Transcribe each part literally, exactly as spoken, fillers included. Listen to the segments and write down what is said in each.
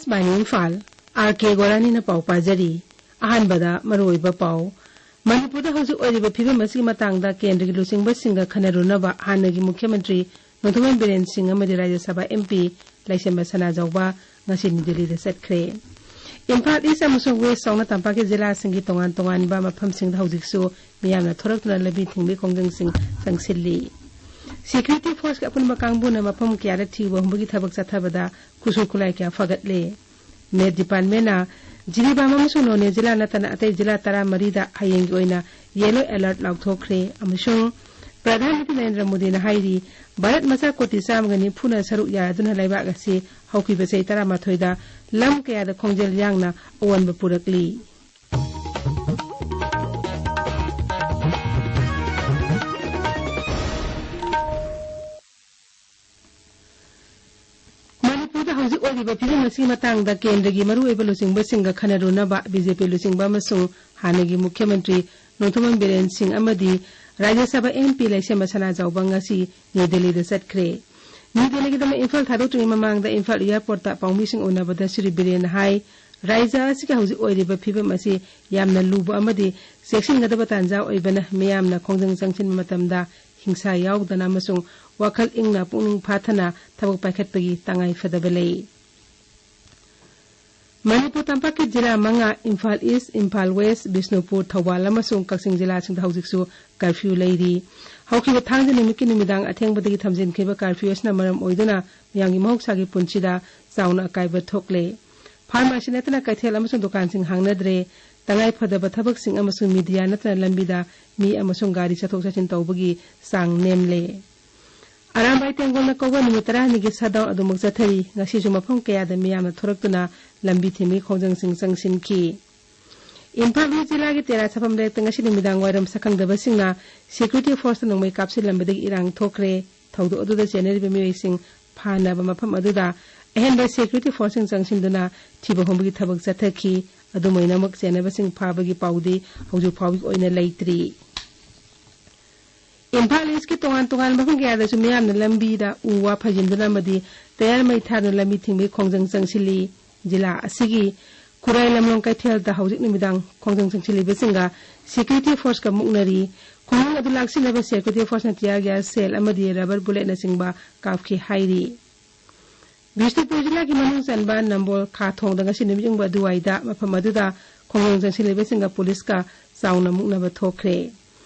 ꯃꯥꯏꯅꯤ Imphal, R ꯀꯦ ꯒꯣꯔꯥꯅꯤꯅ ꯄꯥꯎ ꯄꯥꯖꯔꯤ꯫ ꯑꯍꯥꯟꯕꯗ ꯃꯔꯨꯑꯣꯏꯕ ꯄꯥꯎ꯫ ꯃꯅꯤꯄꯨꯔꯗ ꯍꯧꯖꯤꯛ ꯑꯣꯏꯔꯤꯕ ꯐꯤꯕꯝ ꯑꯁꯤꯒꯤ ꯃꯇꯥꯡꯗ ꯀꯦꯟꯗ꯭ꯔꯒꯤ ꯂꯨꯆꯤꯡꯕꯁꯤꯡꯒ ꯈꯟꯅꯔꯨꯅꯕ ꯍꯥꯟꯅꯒꯤ ꯃꯨꯈ꯭ꯌ ꯃꯟꯇ꯭ꯔꯤ ꯅꯣꯡꯊꯣꯝꯕꯝ ꯕꯤꯔꯦꯟ ꯁꯤꯡ ꯑꯃꯗꯤ ꯔꯥꯖ꯭ꯌ ꯁꯚꯥ ꯑꯦꯝ ꯄꯤ ꯂꯩꯁꯦꯝꯕ ꯁꯅꯥꯖꯥꯎꯕ ꯉꯁꯤ ꯅ꯭ꯌꯨ ꯗꯦꯜꯂꯤꯗ ꯆꯠꯈ꯭ꯔꯦ꯫ ꯏꯝꯐꯥꯜ ꯏꯁ ꯑꯃꯁꯨꯡ ꯋꯦꯁ ꯆꯥꯎꯅ ꯇꯝꯄꯥꯛꯀꯤ ꯖꯤꯂꯥꯁꯤꯡꯒꯤ ꯇꯣꯉꯥꯟ ꯇꯣꯉꯥꯟꯕ ꯃꯐꯝꯁꯤꯡꯗ ꯍꯧꯖꯤꯛꯁꯨ ꯃꯤꯌꯥꯝꯅ ꯊꯣꯔꯛꯇꯨꯅ ꯂꯝꯕꯤ ꯊꯤꯡꯕꯒꯤ ꯈꯣꯡꯖꯪꯁꯤꯡ ꯆꯪꯁꯤꯜꯂꯤ꯫ ꯁꯦꯀ꯭ꯌꯨꯔꯤꯇꯤ ꯐꯣꯔꯁꯀꯤ ꯑꯄꯨꯟꯕ ꯀꯥꯡꯕꯨꯅ ꯃꯐꯝ ꯀꯌꯥꯗ ꯊꯤꯕ ꯍꯨꯝꯕꯒꯤ ꯊꯕꯛ ꯆꯠꯊꯕꯗ ꯈꯨꯠꯁꯨ ꯈꯨꯠꯂꯥꯏ ꯀꯌꯥ ꯐꯒꯠꯂꯦ꯫ ꯃꯦꯠ ꯗꯤꯄꯥꯔꯠꯃꯦꯟꯅ ꯖꯤꯔꯤꯕꯥꯝ ꯑꯃꯁꯨꯡ ꯅꯣꯅꯦ ꯖꯤꯂꯥ ꯅꯠꯇꯅ ꯑꯇꯩ ꯖꯤꯂꯥ ꯇꯔꯥꯃꯔꯤꯗ ꯍꯌꯦꯡꯒꯤ ꯑꯣꯏꯅ ꯌꯦꯜꯂꯣ ꯑꯦꯂꯔꯠ ꯂꯥꯎꯊꯣꯛꯈ꯭ꯔꯦ ꯑꯃꯁꯨꯡ ꯄ꯭ꯔꯙꯥꯟ ꯃꯟꯇ꯭ꯔꯤ ꯅꯔꯦꯟꯗ꯭ꯔ ꯃꯣꯗꯤꯅ ꯍꯥꯏꯔꯤ, ꯚꯥꯔꯠ ꯃꯆꯥ ꯀꯣꯇꯤ ꯆꯥꯝꯃꯒ ꯅꯤꯐꯨꯅ ꯁꯔꯨꯛ ꯌꯥꯗꯨꯅ ꯂꯩꯕꯥꯛ ꯑꯁꯤ ꯍꯧꯈꯤꯕ ꯆꯍꯤ ꯇꯔꯥꯃꯥꯊꯣꯏꯗ ꯂꯝ ꯀꯌꯥꯗ ꯈꯣꯡꯖꯦꯜ ꯌꯥꯡꯅ ꯑꯑꯣꯟꯕ ꯄꯨꯔꯛꯂꯤ꯫ ꯃꯅꯤꯄꯨꯔꯗ ꯍꯧꯖꯤꯛ ꯑꯣꯏꯔꯤꯕ ꯐꯤꯕꯝ ꯑꯁꯤꯒꯤ ꯃꯇꯥꯡꯗ ꯀꯦꯟꯗ꯭ꯔꯒꯤ ꯃꯔꯨꯑꯣꯏꯕ ꯂꯨꯆꯤꯡꯕꯁꯤꯡꯒ ꯈꯟꯅꯔꯨꯅꯕ ꯕꯤ ꯖꯦ ꯄꯤ ꯂꯨꯆꯤꯡꯕ ꯑꯃꯁꯨꯡ ꯍꯥꯟꯅꯒꯤ ꯃꯨꯈ꯭ꯌ ꯃꯟꯇ꯭ꯔꯤ ꯅꯣꯡꯊꯣꯝꯕꯝ ꯕꯤꯔꯦꯟ ꯁꯤꯡ ꯑꯃꯗꯤ ꯔꯥꯖ꯭ꯌ ꯁꯚꯥ ꯑꯦꯝ ꯄꯤ ꯂꯩꯁꯦꯝꯕ ꯁꯅꯥꯖꯥꯎꯕ ꯉꯁꯤ ꯅ꯭ꯌꯨ ꯗꯦꯜꯂꯤꯗ ꯆꯠꯈ꯭ꯔꯦ꯫ ꯅ꯭ꯌꯨ ꯗꯦꯜꯂꯤꯒꯤꯗꯃꯛ ꯏꯝꯐꯥꯜ ꯊꯥꯗꯣꯛꯇ꯭ꯔꯤꯉꯩ ꯃꯃꯥꯡꯗ ꯏꯝꯐꯥꯜ ꯑꯦꯌꯥꯔꯄꯣꯔꯠꯇ ꯄꯥꯎꯃꯤꯁꯤꯡ ꯎꯅꯕꯗ ꯁ꯭ꯔꯤ ꯕꯤꯔꯦꯟꯅ ꯍꯥꯏ, ꯔꯥꯖ꯭ꯌ ꯑꯁꯤꯒꯤ ꯍꯧꯖꯤꯛ ꯑꯣꯏꯔꯤꯕ ꯐꯤꯕꯝ ꯑꯁꯤ ꯌꯥꯝꯅ ꯂꯨꯕ ꯑꯃꯗꯤ ꯆꯦꯛꯁꯤꯟꯒꯗꯕ ꯇꯥꯟꯖꯥ ꯑꯣꯏꯕꯅ ꯃꯤꯌꯥꯝꯅ ꯈꯣꯡꯖꯪ ꯆꯪꯁꯤꯟꯕ ꯃꯇꯝꯗ ꯍꯤꯡꯁꯥ ꯌꯥꯎꯗꯅ ꯑꯃꯁꯨꯡ ꯋꯥꯈꯜ ꯏꯪꯅ ꯄꯨꯛꯅꯤꯡ ꯐꯥꯊꯅ ꯊꯕꯛ ꯄꯥꯏꯈꯠꯄꯒꯤ ꯇꯉꯥꯏ ꯐꯗꯕ ꯂꯩ꯫ ꯃꯅꯤꯄꯨꯔ ꯇꯝꯄꯥꯛꯀꯤ ꯖꯤꯂꯥ ꯃꯉꯥ, ꯏꯝꯐꯥꯜ ꯏꯁ, ꯏꯝꯐꯥꯜ ꯋꯦꯁ, ꯕꯤꯁꯅꯨꯄꯨꯔ, ꯊꯧꯕꯥꯜ ꯑꯃꯁꯨꯡ ꯀꯛꯆꯤꯡ ꯖꯤꯂꯥꯁꯤꯡꯗ ꯍꯧꯖꯤꯛꯁꯨ ꯀꯔꯐ꯭ꯌꯨ ꯂꯩꯔꯤ꯫ ꯍꯧꯈꯤꯕ ꯊꯥꯡꯖ ꯅꯨꯃꯤꯠꯀꯤ ꯅꯨꯃꯤꯗꯥꯡ ꯑꯊꯦꯡꯕꯗꯒꯤ ꯊꯝꯖꯤꯟꯈꯤꯕ ꯀꯔꯐ꯭ꯌꯨ ꯑꯁꯤꯅ ꯃꯔꯝ ꯑꯣꯏꯗꯨꯅ ꯃꯤꯌꯥꯝꯒꯤ ꯃꯍꯧꯁꯥꯒꯤ ꯄꯨꯟꯁꯤꯗ ꯆꯥꯎꯅ ꯑꯀꯥꯏꯕ ꯊꯣꯛꯂꯦ꯫ ꯐꯥꯔꯃꯥꯁꯤ ꯅꯠꯇꯅ ꯀꯩꯊꯦꯜ ꯑꯃꯁꯨꯡ ꯗꯨꯀꯥꯟꯁꯤꯡ ꯍꯥꯡꯅꯗ꯭ꯔꯦ꯫ ꯇꯉꯥꯏ ꯐꯗꯕ ꯊꯕꯛꯁꯤꯡ ꯑꯃꯁꯨꯡ ꯃꯤꯗꯤꯌꯥ ꯅꯠꯇꯅ ꯂꯝꯕꯤꯗ ꯃꯤ ꯑꯃꯁꯨꯡ ꯒꯥꯔꯤ ꯆꯠꯊꯣꯛ ꯆꯠꯁꯤꯟ ꯇꯧꯕꯒꯤ ꯆꯥꯡ ꯅꯦꯝꯂꯦ꯫ ꯑꯔꯥꯝꯕꯥꯏ ꯇꯦꯡꯒꯣꯜꯅ ꯀꯧꯕ ꯅꯨꯃꯤꯠ ꯇꯔꯥꯅꯤꯒꯤ ꯁꯠꯗꯥꯎꯟ ꯑꯗꯨꯃꯛ ꯆꯠꯊꯔꯤ꯫ ꯉꯁꯤꯁꯨ ꯃꯐꯝ ꯀꯌꯥꯗ ꯃꯤꯌꯥꯝꯅ ꯊꯣꯔꯛꯇꯨꯅ ꯂꯝꯕꯤ ꯊꯤꯡꯕꯒꯤ ꯈꯣꯡꯖꯪꯁꯤꯡ ꯆꯪꯁꯤꯟꯈꯤ꯫ ꯏꯝꯐꯥꯜ ꯏꯁ ꯖꯤꯂꯥꯒꯤ ꯇꯦꯔꯥ ꯁꯥꯐꯝ ꯂꯩꯔꯛꯇ ꯉꯁꯤ ꯅꯨꯃꯤꯗꯥꯡ ꯋꯥꯏꯔꯝ ꯁꯛꯈꯪꯗꯕꯁꯤꯡꯅ ꯁꯦꯀ꯭ꯌꯨꯔꯤꯇꯤ ꯐꯣꯔꯁꯇ ꯅꯣꯡꯃꯩ ꯀꯥꯞꯁꯤꯜꯂꯝꯕꯗꯒꯤ ꯏꯔꯥꯡ ꯊꯣꯛꯈ꯭ꯔꯦ꯫ ꯊꯧꯗꯣꯛ ꯑꯗꯨꯗ ꯆꯦꯟꯅꯔꯤꯕ ꯃꯤꯑꯣꯏꯁꯤꯡ ꯐꯥꯅꯕ ꯃꯐꯝ ꯑꯗꯨꯗ ꯑꯍꯦꯟꯕ ꯁꯦꯀ꯭ꯌꯨꯔꯤꯇꯤ ꯐꯣꯔꯁꯁꯤꯡ ꯆꯪꯁꯤꯟꯗꯨꯅ ꯊꯤꯕ ꯍꯨꯝꯕꯒꯤ ꯊꯕꯛ ꯆꯠꯊꯈꯤ꯫ ꯑꯗꯨꯝ ꯑꯣꯏꯅꯃꯛ, ꯆꯦꯟꯅꯕꯁꯤꯡ ꯐꯥꯕꯒꯤ ꯄꯥꯎꯗꯤ ꯍꯧꯖꯤꯛ ꯐꯥꯎꯒꯤ ꯑꯣꯏꯅ ꯂꯩꯇ꯭ꯔꯤ꯫ ꯏꯝꯐꯥꯜ ꯏꯁꯀꯤ ꯇꯣꯉꯥꯟ ꯇꯣꯉꯥꯟꯕ ꯃꯐꯝ ꯀꯌꯥꯗꯁꯨ ꯃꯤꯌꯥꯝꯅ ꯂꯝꯕꯤꯗ ꯎ ꯋꯥ ꯐꯩꯖꯤꯟꯗꯨꯅ ꯑꯃꯗꯤ ꯇꯌꯥꯔ ꯃꯩ ꯊꯥꯗꯨꯅ ꯂꯝꯕꯤ ꯊꯤꯡꯕꯒꯤ ꯈꯣꯡꯖꯪ ꯆꯪꯁꯤꯜꯂꯤ꯫ ꯖꯤꯂꯥ ꯑꯁꯤꯒꯤ ꯈꯨꯔꯥꯏ ꯂꯝꯂꯣꯡ ꯀꯩꯊꯦꯜꯗ ꯍꯧꯖꯤꯛ ꯅꯨꯃꯤꯗꯥꯡ ꯈꯣꯡꯖꯪ ꯆꯪꯁꯤꯜꯂꯤꯕꯁꯤꯡꯒ ꯁꯦꯀ꯭ꯌꯨꯔꯤꯇꯤ ꯐꯣꯔꯁꯀ ꯃꯨꯛꯅꯔꯤ꯫ ꯈꯣꯡꯖꯪ ꯑꯗꯨ ꯂꯥꯛꯁꯤꯟꯅꯕ ꯁꯦꯀ꯭ꯌꯨꯔꯤꯇꯤ ꯐꯣꯔꯁꯅ ꯇꯤꯌꯥꯔ ꯒ꯭ꯌꯥꯁ ꯁꯦꯜ ꯑꯃꯗꯤ ꯔꯕꯔ ꯕꯨꯂꯦꯠꯅꯆꯤꯡꯕ ꯀꯥꯞꯈꯤ ꯍꯥꯏꯔꯤ꯫ ꯕꯤꯁꯅꯨꯄꯨꯔ ꯖꯤꯂꯥꯒꯤ ꯃꯅꯨꯡ ꯆꯟꯕ ꯅꯝꯕꯣꯜ ꯈꯥ ꯊꯣꯡꯗ ꯉꯁꯤ ꯅꯨꯃꯤꯠ ꯌꯨꯡꯕ ꯑꯗꯨꯋꯥꯏꯗ ꯃꯐꯝ ꯑꯗꯨꯗ ꯈꯣꯡꯖꯪ ꯆꯪꯁꯤꯜꯂꯤꯕꯁꯤꯡꯒ ꯄꯨꯂꯤꯁꯀ ꯆꯥꯎꯅ ꯃꯨꯛꯅꯕ ꯊꯣꯛꯈ꯭ꯔꯦ꯫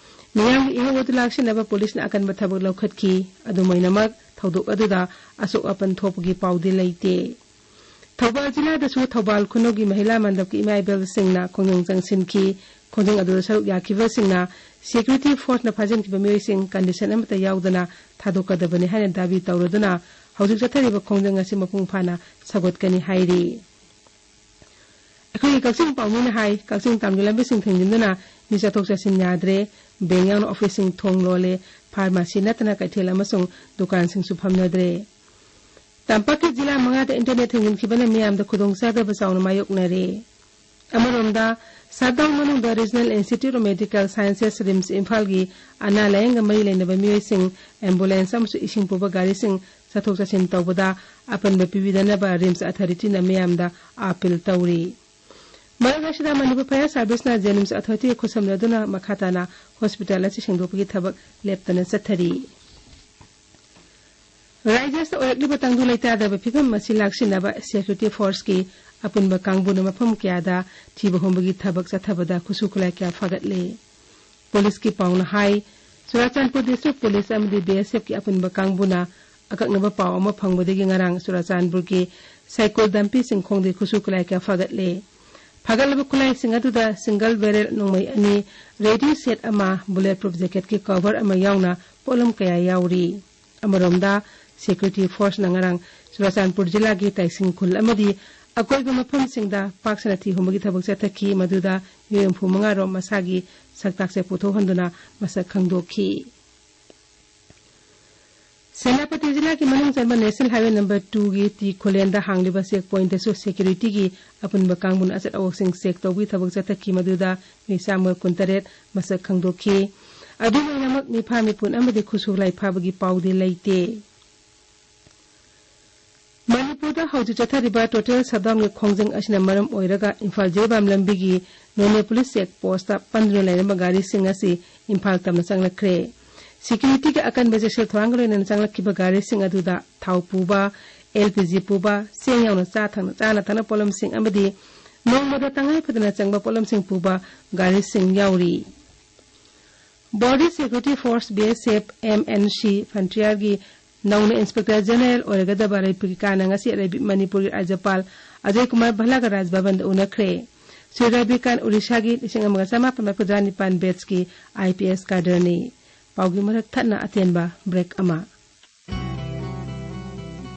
ꯃꯤꯌꯥꯝꯒꯤ ꯏꯍꯧ ꯑꯗꯨ ꯂꯥꯛꯁꯤꯟꯅꯕ ꯄꯨꯂꯤꯁꯅ ꯑꯀꯟꯕ ꯊꯕꯛ ꯂꯧꯈꯠꯈꯤ꯫ ꯑꯗꯨꯝ ꯑꯣꯏꯅꯃꯛ, ꯊꯧꯗꯣꯛ ꯑꯗꯨꯗ ꯑꯁꯣꯛ ꯑꯄꯟ ꯊꯣꯛꯄꯒꯤ ꯄꯥꯎꯗꯤ ꯂꯩꯇꯦ꯫ ꯊꯧꯕꯥꯜ ꯖꯤꯂꯥꯗꯁꯨ ꯊꯧꯕꯥꯜ ꯈꯨꯅꯧꯒꯤ ꯃꯍꯤꯂꯥ ꯃꯟꯗꯞꯀꯤ ꯏꯃꯥ ꯏꯕꯦꯜꯁꯤꯡꯅ ꯈꯣꯡꯖꯪ ꯆꯪꯁꯤꯟꯈꯤ꯫ ꯈꯣꯡꯖꯪ ꯑꯗꯨꯗ ꯁꯔꯨꯛ ꯌꯥꯈꯤꯕꯁꯤꯡꯅ ꯁꯦꯀ꯭ꯌꯨꯔꯤꯇꯤ ꯐꯣꯔꯁꯅ ꯐꯥꯖꯤꯟꯈꯤꯕ ꯃꯤꯑꯣꯏꯁꯤꯡ ꯀꯟꯗꯤꯁꯟ ꯑꯃꯠꯇ ꯌꯥꯎꯗꯅ ꯊꯥꯗꯣꯛꯀꯗꯕꯅꯤ ꯍꯥꯏꯅ ꯗꯥꯕꯤ ꯇꯧꯔꯗꯨꯅ ꯍꯧꯖꯤꯛ ꯆꯠꯊꯔꯤꯕ ꯈꯣꯡꯖꯪ ꯑꯁꯤ ꯃꯄꯨꯡ ꯐꯥꯅ ꯁꯧꯒꯠꯀꯅꯤ ꯍꯥꯏꯔꯤ꯫ ꯑꯩꯈꯣꯏꯒꯤ ꯀꯛꯆꯤꯡ ꯄꯥꯎꯃꯤꯅ ꯍꯥꯏ, ꯀꯛꯆꯤꯡ ꯇꯥꯎꯟꯒꯤ ꯂꯝꯕꯤꯁꯤꯡ ꯊꯤꯡꯖꯤꯟꯗꯨꯅ ꯃꯤ ꯆꯠꯊꯣꯛ ꯆꯠꯁꯤꯟ ꯌꯥꯗ꯭ꯔꯦ꯫ ꯕꯦꯡ ꯌꯥꯎꯅ ꯑꯣꯐꯤꯁꯁꯤꯡ ꯊꯣꯡ ꯂꯣꯜꯂꯦ꯫ ꯐꯥꯔꯃꯥꯁꯤ ꯅꯠꯇꯅ ꯀꯩꯊꯦꯜ ꯑꯃꯁꯨꯡ ꯗꯨꯀꯥꯟꯁꯤꯡꯁꯨ ꯐꯝꯅꯗ꯭ꯔꯦ꯫ ꯇꯝꯄꯥꯛꯀꯤ ꯖꯤꯂꯥ ꯃꯉꯥꯗ ꯏꯟꯇꯔꯅꯦꯠ ꯊꯤꯡꯖꯤꯟꯈꯤꯕꯅ ꯃꯤꯌꯥꯝꯗ ꯈꯨꯗꯣꯡꯆꯥꯗꯕ ꯆꯥꯎꯅ ꯃꯥꯌꯣꯛꯅꯔꯦ꯫ ꯑꯃꯔꯣꯝꯗ, ꯁꯠꯗꯥꯎꯟ ꯃꯅꯨꯡꯗ Regional Institute of Medical Sciences, RIMS ꯏꯝꯐꯥꯜꯒꯤ ꯑꯅꯥ ꯂꯥꯌꯦꯡꯒ ꯃꯔꯤ ꯂꯩꯅꯕ ꯃꯤꯑꯣꯏꯁꯤꯡ, ꯑꯦꯝꯕꯨꯂꯦꯟꯁ ꯑꯃꯁꯨꯡ ꯏꯁꯤꯡ ꯄꯨꯕ ꯒꯥꯔꯤꯁꯤꯡ ꯆꯠꯊꯣꯛ ꯆꯠꯁꯤꯟ ꯇꯧꯕꯗ ꯑꯄꯟꯕ ꯄꯤꯕꯤꯗꯅꯕ ꯔꯤꯝꯁ ꯑꯊꯣꯔꯤꯇꯤꯅ ꯃꯤꯌꯥꯝꯗ ꯑꯥꯄꯤꯜ ꯇꯧꯔꯤ꯫ ꯃꯔꯛ ꯑꯁꯤꯗ, ꯃꯅꯤꯄꯨꯔ ꯐꯥꯌꯔ ꯁꯥꯔꯚꯤꯁꯅ ꯖꯦꯅꯤꯝꯁ ꯑꯊꯣꯔꯤꯇꯤꯒ ꯈꯨꯠꯁꯝꯅꯗꯨꯅ ꯃꯈꯥ ꯇꯥꯅ ꯍꯣꯁꯄꯤꯇꯥꯜ ꯑꯁꯤ ꯁꯦꯡꯗꯣꯛꯄꯒꯤ ꯊꯕꯛ ꯂꯦꯞꯇꯅ ꯆꯠꯊꯔꯤ꯫ ꯔꯥꯏꯖ꯭ꯌ ꯑꯁꯤꯗ ꯑꯣꯏꯔꯛꯂꯤꯕ ꯇꯪꯗꯨ ꯂꯩꯇꯥꯗꯕ ꯐꯤꯕꯝ ꯑꯁꯤ ꯂꯥꯛꯁꯤꯟꯅꯕ ꯁꯦꯀ꯭ꯌꯨꯔꯤꯇꯤ ꯐꯣꯔꯁꯀꯤ ꯑꯄꯨꯟꯕ ꯀꯥꯡꯕꯨꯅ ꯃꯐꯝ ꯀꯌꯥꯗ ꯊꯤꯕ ꯍꯨꯝꯕꯒꯤ ꯊꯕꯛ ꯆꯠꯊꯕꯗ ꯈꯨꯠꯁꯨ ꯈꯨꯠꯂꯥꯏ ꯀꯌꯥ ꯐꯥꯒꯠꯂꯦ꯫ ꯄꯨꯂꯤꯁꯀꯤ ꯄꯥꯎꯅ ꯍꯥꯏ, ꯆꯨꯔꯥꯆꯥꯟꯄꯨꯔ ꯗꯤꯁꯇ꯭ꯔꯤꯛ ꯄꯨꯂꯤꯁ ꯑꯃꯗꯤ ꯕꯤ ꯑꯦꯁ ꯑꯦꯐꯀꯤ ꯑꯄꯨꯟꯕ ꯀꯥꯡꯕꯨꯅ ꯑꯀꯛꯅꯕ ꯄꯥꯎ ꯑꯃ ꯐꯪꯕꯗꯒꯤ ꯉꯔꯥꯡ ꯆꯨꯔꯥꯆꯥꯟꯄꯨꯔꯒꯤ ꯁꯥꯏꯀꯨꯜ ꯗꯝꯄꯤ ꯆꯤꯡꯈꯣꯡꯗꯒꯤ ꯈꯨꯠꯁꯨ ꯈꯨꯠꯂꯥꯏ ꯀꯌꯥ ꯐꯥꯒꯠꯂꯦ꯫ ꯐꯥꯒꯠꯂꯕ ꯈꯨꯠꯂꯥꯏꯁꯤꯡ ꯑꯗꯨꯗ ꯁꯤꯡꯒꯜ ꯕꯦꯔꯦꯜ ꯅꯣꯡꯃꯩ ꯑꯅꯤ, ꯔꯦꯗꯤꯑꯣ ꯁꯦꯠ ꯑꯃ, ꯕꯨꯂꯦꯠ ꯄ꯭ꯔꯨꯐ ꯖꯦꯀꯦꯠꯀꯤ ꯀꯣꯚꯔ ꯑꯃ ꯌꯥꯎꯅ ꯄꯣꯠꯂꯝ ꯀꯌꯥ ꯌꯥꯎꯔꯤ꯫ ꯑꯃꯔꯣꯝꯗ, ꯁꯦꯀ꯭ꯌꯨꯔꯤꯇꯤ ꯐꯣꯔꯁꯅ ꯉꯔꯥꯡ ꯆꯨꯔꯥꯆꯥꯟꯄꯨꯔ ꯖꯤꯂꯥꯒꯤ ꯇꯥꯏꯁꯤꯡ ꯈꯨꯜ ꯑꯃꯗꯤ ꯑꯀꯣꯏꯕ ꯃꯐꯝꯁꯤꯡꯗ ꯄꯥꯛ ꯁꯟꯅ ꯊꯤ ꯍꯨꯝꯕꯒꯤ ꯊꯕꯛ ꯆꯠꯊꯈꯤ, ꯃꯗꯨꯗ ꯃꯤꯑꯣꯏ ꯍꯨꯝꯐꯨ ꯃꯉꯥ ꯔꯣꯝ ꯃꯁꯥꯒꯤ ꯁꯛꯇꯥꯛꯁꯦ ꯄꯨꯊꯣꯛꯍꯟꯗꯨꯅ ꯃꯁꯛ ꯈꯪꯗꯣꯛꯈꯤ꯫ ꯁꯦꯅꯥꯄꯇꯤ ꯖꯤꯂꯥꯒꯤ ꯃꯅꯨꯡ ꯆꯟꯕ ꯅꯦꯁꯅꯦꯜ ꯍꯥꯏꯋꯦ ꯅꯝꯕꯔ ꯇꯨꯒꯤ ꯇꯤ ꯈꯨꯂꯦꯟꯗ ꯍꯥꯡꯂꯤꯕ ꯆꯦꯛ ꯄꯣꯏꯟꯠꯇꯁꯨ ꯁꯦꯀ꯭ꯌꯨꯔꯤꯇꯤꯒꯤ ꯑꯄꯨꯟꯕ ꯀꯥꯡꯕꯨꯅ ꯑꯆꯠ ꯑꯋꯣꯛꯁꯤꯡ ꯆꯦꯛ ꯇꯧꯕꯒꯤ ꯊꯕꯛ ꯆꯠꯊꯈꯤ, ꯃꯗꯨꯗ ꯃꯤ ꯆꯥꯝꯃ ꯀꯨꯟꯇꯔꯦꯠ ꯃꯁꯛ ꯈꯪꯗꯣꯛꯈꯤ꯫ ꯑꯗꯨꯝ ꯑꯣꯏꯅꯃꯛ, ꯃꯤꯐꯥ ꯃꯤꯄꯨꯟ ꯑꯃꯗꯤ ꯈꯨꯠꯁꯨ ꯈꯨꯠꯂꯥꯏ ꯐꯥꯕꯒꯤ ꯄꯥꯎꯗꯤ ꯂꯩꯇꯦ꯫ ꯃꯅꯤꯄꯨꯔꯗ ꯍꯧꯖꯤꯛ ꯆꯠꯊꯔꯤꯕ total shutdownꯒꯤ ꯈꯣꯡꯖꯪ ꯑꯁꯤꯅ ꯃꯔꯝ ꯑꯣꯏꯔꯒ ꯏꯝꯐꯥꯜ ꯖꯤꯔꯤꯕꯥꯝ ꯂꯝꯕꯤꯒꯤ ꯅꯣꯅꯦ ꯄꯨꯂꯤꯁ ꯆꯦꯛ ꯄꯣꯁꯇ ꯄꯟꯗꯨꯅ ꯂꯩꯔꯝꯕ ꯒꯥꯔꯤꯁꯤꯡ ꯑꯁꯤ ꯏꯝꯐꯥꯜ ꯇꯝꯅ ꯆꯪꯂꯛꯈ꯭ꯔꯦ꯫ Securityꯒꯤ ꯑꯀꯟꯕ ꯆꯦꯛꯁꯤꯜ ꯊꯧꯔꯥꯡꯒ ꯂꯣꯏꯅꯅ ꯆꯪꯂꯛꯈꯤꯕ ꯒꯥꯔꯤꯁꯤꯡ ꯑꯗꯨꯗ ꯊꯥꯎ ꯄꯨꯕ, LPG ꯄꯨꯕ, ꯆꯦꯡ ꯌꯥꯎꯅ ꯆꯥ ꯊꯛꯅ, ꯆꯥꯅ ꯊꯛꯅ ꯄꯣꯠꯂꯝꯁꯤꯡ ꯑꯃꯗꯤ ꯅꯣꯡꯃꯗ ꯇꯉꯥꯏ ꯐꯗꯅ ꯆꯪꯕ ꯄꯣꯠꯂꯝꯁꯤꯡ ꯄꯨꯕ ꯒꯥꯔꯤꯁꯤꯡ ꯌꯥꯎꯔꯤ꯫ Border Security Force, BSF, MNC Frontierꯒꯤ ꯅꯧꯅ Inspector General ꯑꯣꯏꯔꯒꯗꯕ ꯔꯩꯄꯨꯒꯤ ꯀꯥꯅ ꯉꯁꯤ ꯑꯔꯩꯕꯤ ꯃꯅꯤꯄꯨꯔꯒꯤ ꯔꯥꯖ꯭ꯌꯄꯥꯜ ꯑꯖꯌ ꯀꯨꯃꯥꯔ ꯚꯜꯂꯥꯒ ꯔꯥꯖꯚꯕꯟꯗ ꯎꯅꯈ꯭ꯔꯦ꯫ ꯁ꯭ꯔꯤ ꯔꯕꯤꯀꯥꯟ ꯑꯣꯔꯤꯁꯥꯒꯤ ꯂꯤꯁꯤꯡ ꯑꯃꯒ ꯆꯃꯥꯄꯟ ꯃꯔꯤꯐꯨꯇꯔꯥ ꯅꯤꯄꯥꯟ batchꯀꯤ IPS cadreꯅꯤ꯫ ꯄꯥꯎꯒꯤ ꯃꯔꯛ ꯊꯠꯅ ꯑꯇꯦꯟꯕ break ꯑꯃ꯫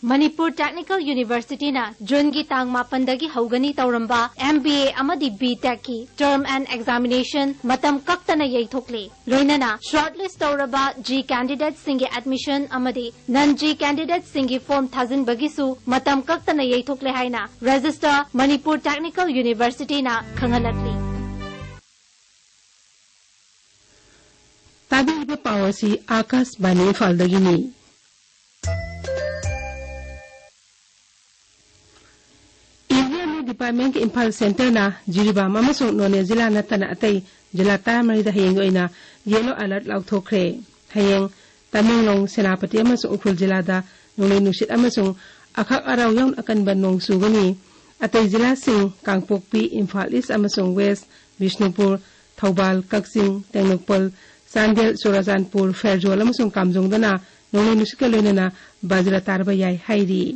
ꯃꯅꯤꯄꯨꯔ Technical Universityꯅ ꯖꯨꯟꯒꯤ ꯇꯥꯡ ꯃꯥꯄꯟꯗꯒꯤ ꯍꯧꯒꯅꯤ ꯇꯧꯔꯝꯕ MBA ꯑꯃꯗꯤ B.Techꯀꯤ term and examination ꯃꯇꯝ ꯀꯛꯇꯅ ꯌꯩꯊꯣꯛꯂꯦ꯫ ꯂꯣꯏꯅꯅ shortlist ꯇꯧꯔꯕ G candidateꯁꯤꯡꯒꯤ admission ꯑꯃꯗꯤ non-G candidateꯁꯤꯡꯒꯤ form ꯊꯥꯖꯤꯟꯕꯒꯤꯁꯨ ꯃꯇꯝ ꯀꯛꯇꯅ ꯌꯩꯊꯣꯛꯂꯦ ꯍꯥꯏꯅ Registrar Manipur Technical Universityꯅ ꯈꯪꯍꯜꯂꯛꯂꯤ꯫ ꯇꯥꯕꯤꯔꯤꯕ ꯄꯥꯎ ꯑꯁꯤ ꯑꯥꯀꯥꯁꯕꯥꯅꯤ ꯏꯝꯐꯥꯜꯗꯒꯤꯅꯤ꯫ Environment Departmentꯀꯤ ꯏꯝꯐꯥꯜ Centreꯅ ꯖꯤꯔꯤꯕꯥꯝ ꯑꯃꯁꯨꯡ ꯅꯣꯅꯦ ꯖꯤꯂꯥ ꯅꯠꯇꯅ ꯑꯇꯩ ꯖꯤꯂꯥ ꯇꯔꯥꯃꯔꯤꯗ ꯍꯌꯦꯡꯒꯤ ꯑꯣꯏꯅ yellow alert ꯂꯥꯎꯊꯣꯛꯈ꯭ꯔꯦ꯫ ꯍꯌꯦꯡ ꯇꯃꯦꯡꯂꯣꯡ, ꯁꯦꯅꯥꯄꯇꯤ ꯑꯃꯁꯨꯡ ꯎꯈ꯭ꯔꯨꯜ ꯖꯤꯂꯥꯗ ꯅꯣꯡꯂꯩ ꯅꯨꯡꯁꯤꯠ ꯑꯃꯁꯨꯡ ꯑꯈꯛ ꯑꯔꯥꯎ ꯌꯥꯎꯅ ꯑꯀꯟꯕ ꯅꯣꯡ ꯆꯨꯒꯅꯤ꯫ ꯑꯇꯩ ꯖꯤꯂꯥꯁꯤꯡ ꯀꯥꯡꯄꯣꯛꯄꯤ, ꯏꯝꯐꯥꯜ East ꯑꯃꯁꯨꯡ West, ꯕꯤꯁꯅꯨꯄꯨꯔ, ꯊꯧꯕꯥꯜ, ꯀꯛꯆꯤꯡ, ꯇꯦꯡꯅꯧꯄꯜ, ꯆꯥꯟꯗꯦꯜ, ꯆꯨꯔꯥꯆꯥꯟꯄꯨꯔ, ꯐꯦꯔꯖꯣꯜ ꯑꯃꯁꯨꯡ ꯀꯥꯝꯖꯣꯡꯗꯅ ꯅꯣꯡꯂꯩ ꯅꯨꯡꯁꯤꯠꯀ ꯂꯣꯏꯅꯅ ꯕꯖ꯭ꯔ ꯇꯥꯔꯕ ꯌꯥꯏ ꯍꯥꯏꯔꯤ꯫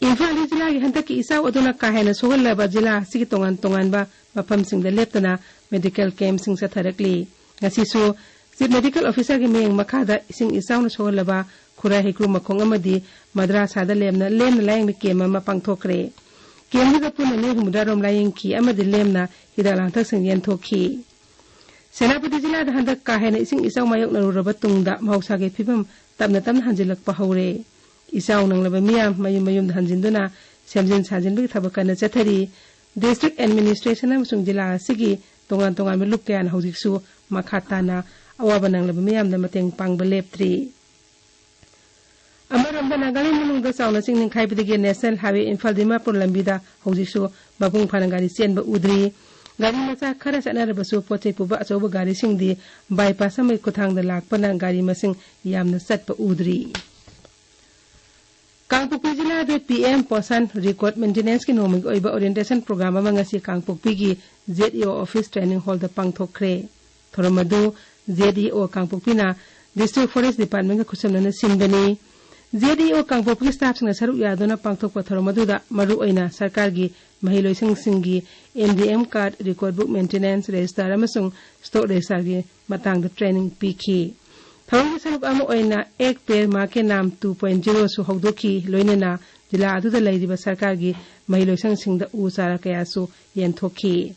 ꯏꯝꯐꯥꯜ East ꯖꯤꯂꯥꯒꯤ ꯍꯟꯗꯛꯀꯤ ꯏꯆꯥꯎ ꯑꯗꯨꯅ ꯀꯥ ꯍꯦꯟꯅ ꯁꯣꯛꯍꯜꯂꯕ ꯖꯤꯂꯥ ꯑꯁꯤꯒꯤ ꯇꯣꯉꯥꯟ ꯇꯣꯉꯥꯟꯕ ꯃꯐꯝꯁꯤꯡꯗ ꯂꯦꯞꯇꯅ medical campꯁꯤꯡ ꯆꯠꯊꯔꯛꯂꯤ꯫ ꯉꯁꯤꯁꯨ Chief Medical Officerꯒꯤ ꯃꯤꯠꯌꯦꯡ ꯃꯈꯥꯗ ꯏꯁꯤꯡ ꯏꯆꯥꯎꯅ ꯁꯣꯛꯍꯜꯂꯕ ꯈꯨꯔꯥꯏ, ꯍꯩꯀ꯭ꯔꯨ ꯃꯈꯣꯡ ꯑꯃꯗꯤ ꯃꯗ꯭ꯔꯥꯁꯥꯗ ꯂꯦꯝꯅ, ꯂꯦꯝꯅ ꯂꯥꯌꯦꯡꯕ camp ꯑꯃ ꯄꯥꯡꯊꯣꯛꯈ꯭ꯔꯦ꯫ Campꯗꯨꯗ ꯄꯨꯟꯅ ꯃꯤ ꯍꯨꯝꯐꯨꯇꯔꯥ ꯔꯣꯝ ꯂꯥꯌꯦꯡꯈꯤ ꯑꯃꯗꯤ ꯂꯦꯝꯅ ꯍꯤꯗꯥꯛ ꯂꯥꯡꯊꯛꯁꯤꯡ ꯌꯦꯟꯊꯣꯛꯈꯤ꯫ ꯁꯦꯅꯥꯄꯇꯤ ꯖꯤꯂꯥꯗ ꯍꯟꯗꯛ ꯀꯥ ꯍꯦꯟꯅ ꯏꯁꯤꯡ ꯏꯆꯥꯎ ꯃꯥꯌꯣꯛꯅꯔꯨꯔꯕ ꯇꯨꯡꯗ ꯃꯍꯧꯁꯥꯒꯤ ꯐꯤꯕꯝ ꯇꯞꯅ ꯇꯞꯅ ꯍꯟꯖꯤꯜꯂꯛꯄ ꯍꯧꯔꯦ꯫ ꯏꯆꯥꯎ ꯅꯪꯂꯕ ꯃꯤꯌꯥꯝ ꯃꯌꯨꯝ ꯃꯌꯨꯝꯗ ꯍꯟꯖꯤꯟꯗꯨꯅ ꯁꯦꯝꯖꯤꯟ ꯁꯥꯖꯤꯟꯕꯒꯤ ꯊꯕꯛ ꯀꯟꯅ ꯆꯠꯊꯔꯤ꯫ District Administration ꯑꯃꯁꯨꯡ ꯖꯤꯂꯥ ꯑꯁꯤꯒꯤ ꯇꯣꯉꯥꯟ ꯇꯣꯉꯥꯟꯕ ꯂꯨꯞ ꯀꯌꯥꯅ ꯍꯧꯖꯤꯛꯁꯨ ꯃꯈꯥ ꯇꯥꯅ ꯑꯋꯥꯕ ꯅꯪꯂꯕ ꯃꯤꯌꯥꯝꯗ ꯃꯇꯦꯡ ꯄꯥꯡꯕ ꯂꯦꯞꯇ꯭ꯔꯤ꯫ ꯑꯃꯔꯣꯝꯗ ꯅꯥꯒꯥꯂꯦꯟ ꯃꯅꯨꯡꯗ ꯆꯥꯎꯅ ꯆꯤꯡ ꯅꯤꯡꯈꯥꯏꯕꯗꯒꯤ ꯅꯦꯁꯅꯦꯜ ꯍꯥꯏꯋꯦ ꯏꯝꯐꯥꯜ ꯗꯤꯃꯥꯄꯨꯔ ꯂꯝꯕꯤꯗ ꯍꯧꯖꯤꯛꯁꯨ ꯃꯄꯨꯡ ꯐꯥꯅ ꯒꯥꯔꯤ ꯆꯦꯟꯕ ꯎꯗ꯭ꯔꯤ꯫ ꯒꯥꯔꯤ ꯃꯆꯥ ꯈꯔ ꯆꯠꯅꯔꯕꯁꯨ ꯄꯣꯠ ꯆꯩ ꯄꯨꯕ ꯑꯆꯧꯕ ꯒꯥꯔꯤꯁꯤꯡꯗꯤ ꯕꯥꯏꯄꯥꯁ ꯑꯃꯒꯤ ꯈꯨꯠꯊꯥꯡꯗ ꯂꯥꯛꯄꯅ ꯒꯥꯔꯤ ꯃꯁꯤꯡ ꯌꯥꯝꯅ ꯆꯠꯄ ꯎꯗ꯭ꯔꯤ꯫ ꯀꯥꯡꯄꯣꯛꯄꯤ ꯖꯤꯂꯥꯗ ꯄꯤ ꯑꯦꯝ ꯄꯣꯁꯟ ꯔꯤꯀꯣꯔꯗ ꯃꯦꯟꯇꯦꯅꯦꯟꯁꯀꯤ ꯅꯣꯡꯃꯒꯤ ꯑꯣꯏꯕ ꯑꯣꯔꯤꯌꯦꯟꯇꯦꯁꯟ ꯄ꯭ꯔꯣꯒ꯭ꯔꯥꯝ ꯑꯃ ꯉꯁꯤ ꯀꯥꯡꯄꯣꯛꯄꯤꯒꯤ ꯖꯦꯠ ꯏ ꯑꯣ ꯑꯣꯐꯤꯁ ꯇ꯭ꯔꯦꯅꯤꯡ ꯍꯣꯜꯗ ꯄꯥꯡꯊꯣꯛꯈ꯭ꯔꯦ꯫ ꯊꯧꯔꯝ ꯑꯗꯨ ꯖꯦꯠ ꯏ ꯑꯣ ꯀꯥꯡꯄꯣꯛꯄꯤꯅ ꯗꯤꯁꯇ꯭ꯔꯤꯛ ꯐꯣꯔꯦꯁ ꯗꯤꯄꯥꯔꯠꯃꯦꯟꯒ ꯈꯨꯠꯁꯝꯅꯅ ꯁꯤꯟꯕꯅꯤ꯫ ꯖꯦꯠ ꯏ ꯑꯣ ꯀꯥꯡꯄꯣꯛꯄꯤꯒꯤ ꯁ꯭ꯇꯥꯐꯁꯤꯡꯅ ꯁꯔꯨꯛ ꯌꯥꯗꯨꯅ ꯄꯥꯡꯊꯣꯛꯄ ꯊꯧꯔꯝ ꯑꯗꯨꯗ ꯃꯔꯨꯑꯣꯏꯅ ꯁꯔꯀꯥꯔꯒꯤ ꯃꯍꯩꯂꯣꯏꯁꯪꯁꯤꯡꯒꯤ M D M card, record book maintenance, register ꯑꯃꯁꯨꯡ ꯁ꯭ꯇꯣꯛ ꯔꯦꯖꯤꯁꯇꯥꯔꯒꯤ ꯃꯇꯥꯡꯗ ꯇ꯭ꯔꯦꯅꯤꯡ ꯄꯤꯈꯤ꯫ ꯊꯧꯔꯝꯒꯤ ꯁꯔꯨꯛ ꯑꯃ ꯑꯣꯏꯅ ꯑꯦꯛ ꯄꯦꯔ ꯃꯥ ꯀꯦ ꯅꯥꯝ ꯇꯨ ꯄꯣꯏꯟꯠ ꯖꯤꯔꯣꯁꯨ ꯍꯧꯗꯣꯛꯈꯤ, ꯂꯣꯏꯅꯅ ꯖꯤꯂꯥ ꯑꯗꯨꯗ ꯂꯩꯔꯤꯕ ꯁꯔꯀꯥꯔꯒꯤ ꯃꯍꯩꯂꯣꯏꯁꯪꯁꯤꯡꯗ ꯎ ꯆꯥꯔꯥ ꯀꯌꯥꯁꯨ ꯌꯦꯟꯊꯣꯛꯈꯤ꯫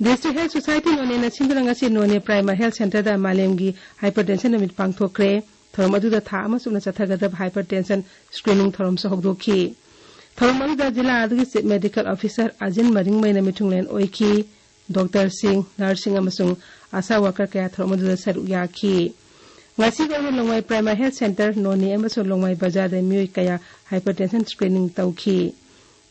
ꯗꯤꯁꯇ꯭ꯔꯤꯛ ꯍꯦꯜꯊ ꯁꯣꯁꯥꯏꯇꯤ ꯅꯣꯅꯦꯅ ꯁꯤꯟꯗꯨꯅ ꯉꯁꯤ ꯅꯣꯅꯦ ꯄ꯭ꯔꯥꯏꯃꯥꯔꯤ ꯍꯦꯜꯊ ꯁꯦꯟꯇꯔꯗ ꯃꯥꯂꯦꯝꯒꯤ ꯍꯥꯏꯄꯔꯇꯦꯟꯁꯟ ꯅꯨꯃꯤꯠ ꯄꯥꯡꯊꯣꯛꯈ꯭ꯔꯦ꯫ ꯊꯧꯔꯝ ꯑꯗꯨꯗ ꯊꯥ ꯑꯃ ꯆꯨꯞꯅ ꯆꯠꯊꯒꯗꯕ ꯍꯥꯏꯄꯔꯇꯦꯟꯁꯟ ꯁ꯭ꯀ꯭ꯔꯤꯅꯤꯡ ꯊꯧꯔꯝꯁꯨ ꯍꯧꯗꯣꯛꯈꯤ꯫ ꯊꯧꯔꯝ ꯑꯗꯨꯗ ꯖꯤꯂꯥ ꯑꯗꯨꯒꯤ ꯆꯤꯐ ꯃꯦꯗꯤꯀꯦꯜ ꯑꯣꯐꯤꯁꯔ ꯑꯖꯤꯟ ꯃꯔꯤꯡꯃꯩꯅ ꯃꯤꯊꯨꯡꯂꯦꯟ ꯑꯣꯏꯈꯤ꯫ ꯗꯣꯛꯇꯔꯁꯤꯡ, ꯅꯔꯁꯁꯤꯡ ꯑꯃꯁꯨꯡ ꯑꯥꯁꯥ ꯋꯥꯀꯔ ꯀꯌꯥ ꯊꯧꯔꯝ ꯑꯗꯨꯗ ꯁꯔꯨꯛ ꯌꯥꯈꯤ꯫ ꯉꯁꯤꯒꯤ ꯑꯣꯏꯅ ꯂꯣꯡꯃꯥꯏ ꯄ꯭ꯔꯥꯏꯃꯥꯔꯤ ꯍꯦꯜꯊ ꯁꯦꯟꯇꯔ ꯅꯣꯅꯦ ꯑꯃꯁꯨꯡ ꯂꯣꯡꯃꯥꯏ ꯕꯖꯥꯔꯗ ꯃꯤꯑꯣꯏ ꯀꯌꯥ ꯍꯥꯏꯄꯔꯇꯦꯟꯁꯟ ꯁ꯭ꯀ꯭ꯔꯤꯅꯤꯡ ꯇꯧꯈꯤ꯫